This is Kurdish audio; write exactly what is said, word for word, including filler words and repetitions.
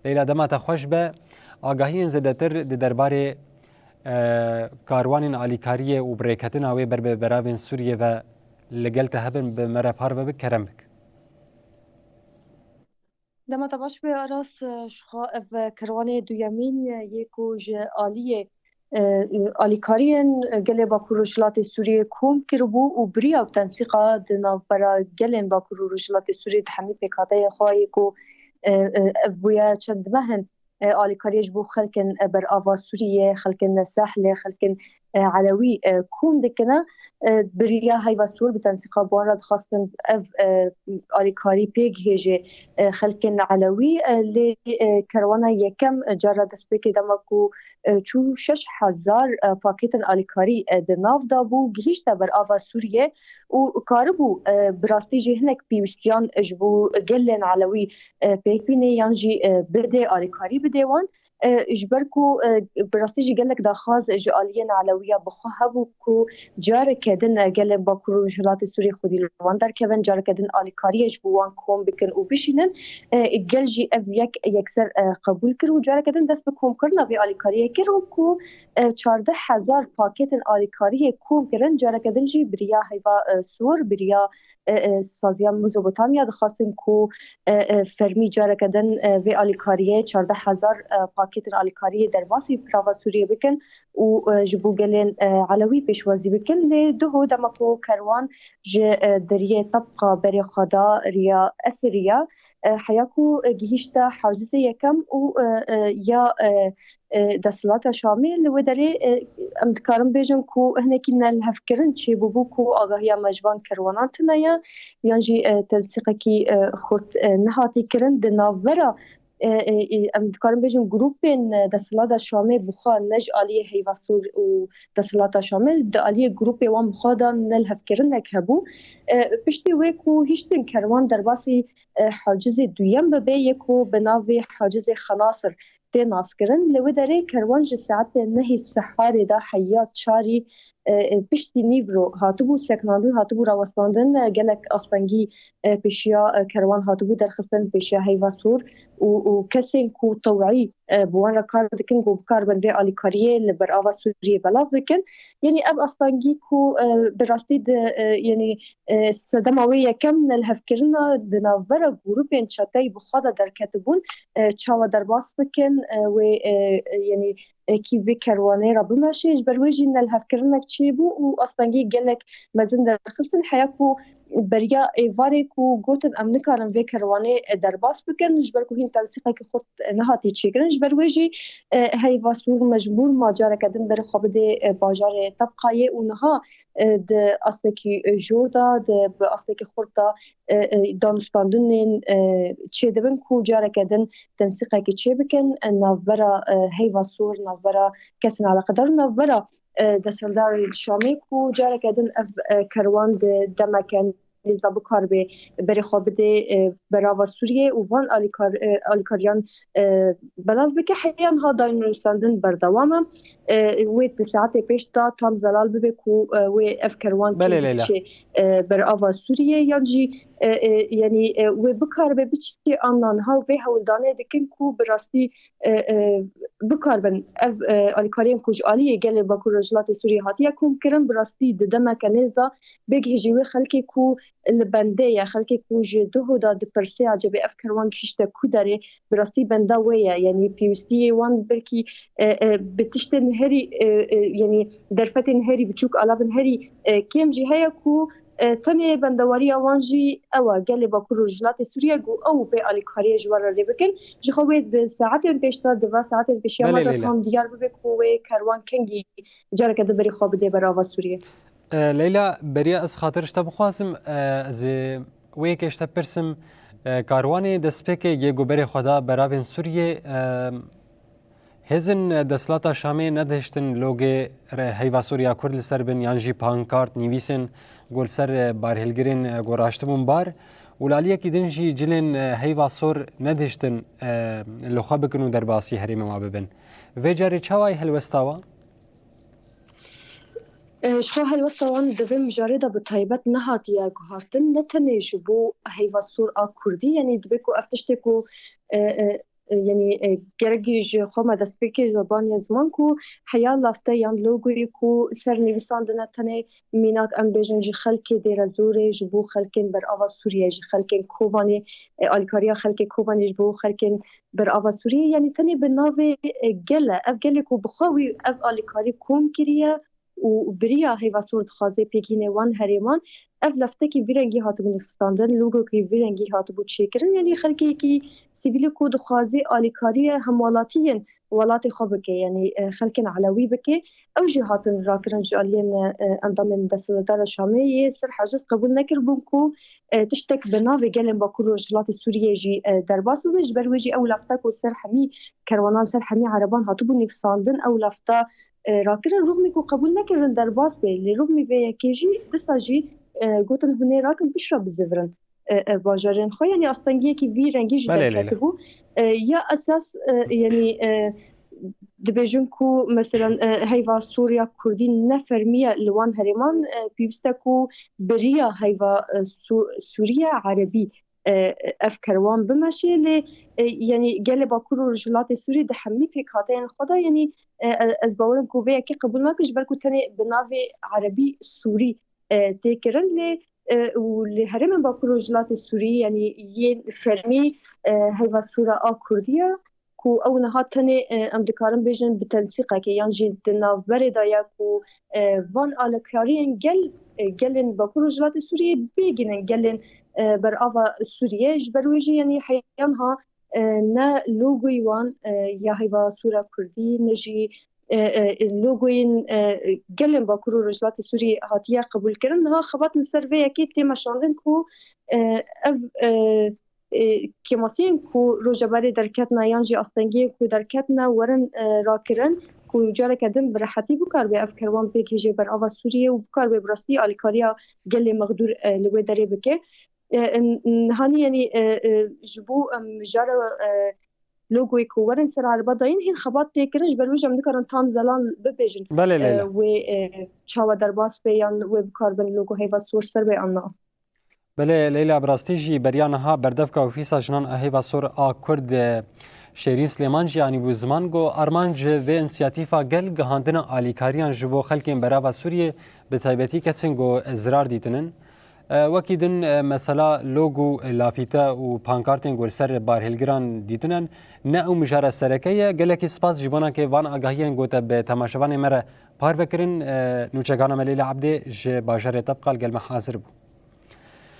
Leyla, dema te xweş be. Agahiyên zêdetir di derbarê, e, karwanên alîkariyê û birêketina wê ber bi beravên Sûriyê ve li gel te hebin, bi me re parve bik, kerem bik. Dema te baş be, Aras. Ji xwe ev kerwanê duyemîn yê ku ji aliyê, e, alîkariyên gelê Bakur Rojhilatê Sûriyê kom kiribû û biriya tensîqa di navbera gelên Bakur û Rojhilatê Sûriyê di hemî pêkhateyên xwe yê ku, e, e, ev bûye çend meh in, e, alîkariyê ji bo xelkên, e, berava Sûriyê, xelkên Sehlê, xelkên, e, Elewî, e, kom dikine. E, biriya heyva sor bi tensîqa bi wan re dixwastin ev, e, alîkarî pê gihêje, e, xelkên Elewî, e, lê, e, kerwana yekem, e, cara destpêkê dema ku, e, çû şeş hezar, e, pakêtên alîkarî, e, di nav de bû, gihîşte berava Sûriyê û karibû, e, bi rastî jî hinek pêwîstiyan ji bo gelên Elewî, e, pêk bîne yan jî, e, bide alîkarî bide wan. E, ji ber ku, e, bi rastî jî gelek daxwaz ji aliyên Elewiya bi xwe hebû ku careke din, e, gelên Bakur û Rojhilatê Sûriyê xwedî li wan derkevin, careke din alîkariyê ji bo wan kom bikin û bişînin. E, gel jî ev yek yekser, e, qebûl kir û careke din dest bi komkirina vê alîkariyê kir û ku, e, çardeh hezar pakêtên alîkariyê kom kirin, careke din jî biriya heyva, e, sor, biriya, e, e, saziya Mezopotamya dixwastin ku, e, e, fermî careke din, e, vê alîkariyê çardeh hezar, e, pakêtên alîkariyê derbasî berava Sûriyê bikin û, e, ji bo gelên, e, Elewî pêşwazî bikin. Lê duho dema ku kerwan ji, e, deriyê Tebqa berê xwe da riya Esiriya, e, heya ku, e, gihîşte hacizê yekem û, e, e, ya, e, e, desthilata Şamê li wê derê, e, em dikarin bêjin ku hinekî nelihevkirin çêbûbû ku agahiya me ji van kerwanan tune ye, yan jî, e, tensîqekî, e, xurt, e, nehatî kirin di navbera, e, e, e, em dikarin bêjin grûpên, e, desthilata Şamê bi xwe ne ji aliyê Heyva Sor û desthilata Şamê, di aliyê grûpê wan bi xwe de nelihevkirinek hebû. E, piştî wê ku hiştin kerwan derbasî, e, hacizê duyem bibe, yê ku bi navê hacizê Xenasir tê naskirin. Li wê derê kerwan ji saetê nehê seharê de heya çarî, e, e, piştî nîvro hatibû sekinandin, hatibû rawestandin, e, gelek astengî, e, pêşiya, e, kerwan hatibû derxistin, pêşiya Heyva Sor û, û kesên ku tewî, e, bi wan re kar dikin, ku bikaribin vê alîkariyê li berava Sûriyê belav bikin. Yanî ev astengî ku, e, bi rastî di, e, yanî, e, sedema wê yekem nelihevkirina di navbera grûpên çeteyî bi xwe de derketibûn, e, çawa derbas bikin, e, wê, e, e, yanî, e, kî vê kerwanê re bimeşe. Ji ber wê jî nelihevkirinek çêbû û astengî gelek mezin derxistin. Heya ku beriya êvarê ku gotin em nikarin vê kerwanê, e, derbas bikin, ji ber ku hîn tensîqekî xurt, e, nehatî çêkirin. Ji ber wê jî, e, Heyva Sor mecbûr ma careke din berê xwe bidê, e, bajarê Tebqayê û niha, e, di astekî, e, jor de, di, bi astekî xurt de, e, e, danûstandinên, e, çêdibin ku careke din tensîqekî çêbikin, e, navbera, e, Heyva Sor, navbera kesên eleqedar û navbera, e, desthilatdarên Şamê ku careke din ev, e, kerwan di demeke nêz de bikaribe berê xwe bidê, e, berava Sûriyê û van alîkar-, e, alîkariyan, e, belav bike. Heya niha danûstandin berdewam e. E, wê di saetê pêş de tam zelal bibe ku, e, wê ev kerwan Belê, kengî Leyla. biçe, e, berava Sûriyê yan jî, e, e, yanî, e, wê bikaribe biçe an na niha û vê hewldanê dikin ku bi rastî, e, e, bikaribin ev, e, alîkariyên ku ji aliyê gelê Bakur Rojhilatê Sûriyê hatiye komkirin, bi rastî di demeke nêz de bigihîjî wê xelkê ku li bendê ye, xelkê ku ji duho de dipirse, ecebê ev kerwan gihîşte ku derê, bi rastî benda wê ye. Yanî pêwîstiyê wan belkî, e, e, bi tiştên herî, e, e, yanî derfetên herî biçûk, alavên herî, e, kêm jî heye ku, e, tenê bendewariya wan jî ew e, gelê Bakur û Rojhilatê Sûriye ku ew vê alîkariyê ji we re lê bikin. Ji xwe wê di saetên pêş de, di va saetên pêşiya Belê, me de Leyla. tam diyar bibe ku wê kerwan kengî careke din berê xwe bidê berava Sûriye. E, Leyla, beriya ez xatir ji te bixwazim, e, ez ê wê yekê ji te pirsim, e, karwanê destpêkê yê ku berê xwe da beravên Sûriyê, e, hêzên, e, desthilata Şamê nedihiştin logê re Heyva Sor ya Kurd li ser bin yan jî pankart, nivîsên ku li ser, e, barhilgirên, e, ku raştibûn bar û li aliyekî din jî cilên, e, Heyva Sor nedihiştin, e, li xwe bikin û derbasî herêmê wan bibin. Vê carê çawa ye helwesta wan? E, ji xwe helwesta wan di vê mijarê de bi taybet nehatiye guhartin, ne tenê ji bo Heyva Sor a Kurdî, yanî dibe ku ev tiştê ku, e, e, e, yanî, e, gerek ji xwe me destpêkê ji baniya ziman ku heya lafte yan logoyê ku ser nivîsandine tenê mînak em bêjin ji xelkê Dêrezorê, ji bo xelkên berava Sûriyê, ji xelkên Kobanê, e, alîkariya xelkê Kobanê ji bo xelkên berava Sûriyê, yanî tenê bi navê, e, gel e. Ev gelê ku bi xwe wî ev alîkarî kom kiriye û bi riya heyva sor dixwaze pêkînê wan herêman, ev leftekî vî rengî hatibû nivîsandin, logokî vî rengî hatibû çêkirin, yanî xelkekî sivîlî ku dixwaze alîkariyê hemwelatiyên welatê xwe bike, yanî, e, xelkên elewî bike. Ew jî hatin rakirin ji aliyên, e, endamên desthilatdara Şamê yê Sirheciz qebûl nekiribûn ku, e, tiştek bi navê gelên Bakur Rojhilatê Sûriyê jî, e, derbas bibe. Ji ber wê jî ew lafta ku ser hemî kerwanan, ser hemî ereban hatibû nivîsandin, ew lafta, e, rakirin, rûxmî ku qebûl nekirin derbas bê. Lê rûxmî vê yekê jî disa jî, e, gotin hûn ê rakin piştre bizivirin, e, e, bajarên xwe. Yanî astengiyekî vî rengî jî Belê, Leyla. derketibû. E, ya esas, e, yanî, e, dibêjin ku, meselan, e, heyva Sûriya Kurdî ne fermî ye li wan herêman, e, pêwîst e ku bi riya heyva, e, Sû-, Sûriya Erebî, e, ev kerwan bimeşe, lê, e, yanî gelê Bakur û Rojhilatê Sûrî di hemî pêkhateyên xwe de, yanî, e, e, ez bawerim ku vê yekê qebûl nake, ji ber ku tenê bi navê Erebî Sûrî, e, tê kirin, lê, e, û li herêmên Bakur û Rojhilatê Sûrî, yanî yên fermî, e, heyva Sûra a Kurdî ye, ku ew niha tenê, e, em dikarin bêjin bi tensîqekê yan jî di navberê de ye ku, e, van alîkariyên gel, e, gelên Bakur Rojhilatê Sûriyê bêgînin gelên, e, berava Sûriyê. Ji ber wê jî, yanî heya niha, e, ne logoyî wan, e, ya heyva Sûra Kurdî, ne jî, e, e, logoyên, e, gelên Bakur û Rojhilatê Sûriyê hatiye qebûlkirin. Niha xebat li ser vê yekê tê meşandin ku, e, ev, e, e, kêmasiyên ku roja berê derketine yan jî astengiyên ku derketine werin, e, rakirin ku careke din bi rehetî bikaribe ev kerwan pêk hêje berava Sûriyê û bikaribe bi rastî alîkariya gelê mexdûr, e, li wê derê bike. E, n-, nihanî, yanî, e, e, ji bo em mijara, e, logoyê ku werin ser ereba dayîn hîn xebat tê kirin, ji ber wê jî em nikarin tam zelal bibêjin, Belê, e, Leyla. wê, e, çawa derbas be yan wê bikaribin logo heyva sor ser be yan na. Belê, Leyla, bi rastî jî beriya niha berdevka Ofîsa Jinan a Heyva Sor a Kurd, e, Şêrîn Silêman jî anîbû ziman, got, armanc ji vê însiyatîfa gel gihandina alîkariyan ji bo xelkên berava Sûriyê, bi taybetî kesên ku zirar dîtinin. E, wekî din, e, mesela logo, lafîte û pankartên ku li ser barhêlgiran dîtinin, ne ew mijara sereke ye. Gelekî spas ji bona ke van agahiyên ku te bi temaşevanê me re parve kirin. E, nûçegana me Leyla Ebdê ji bajarê Tebqa li gel me hazir bû.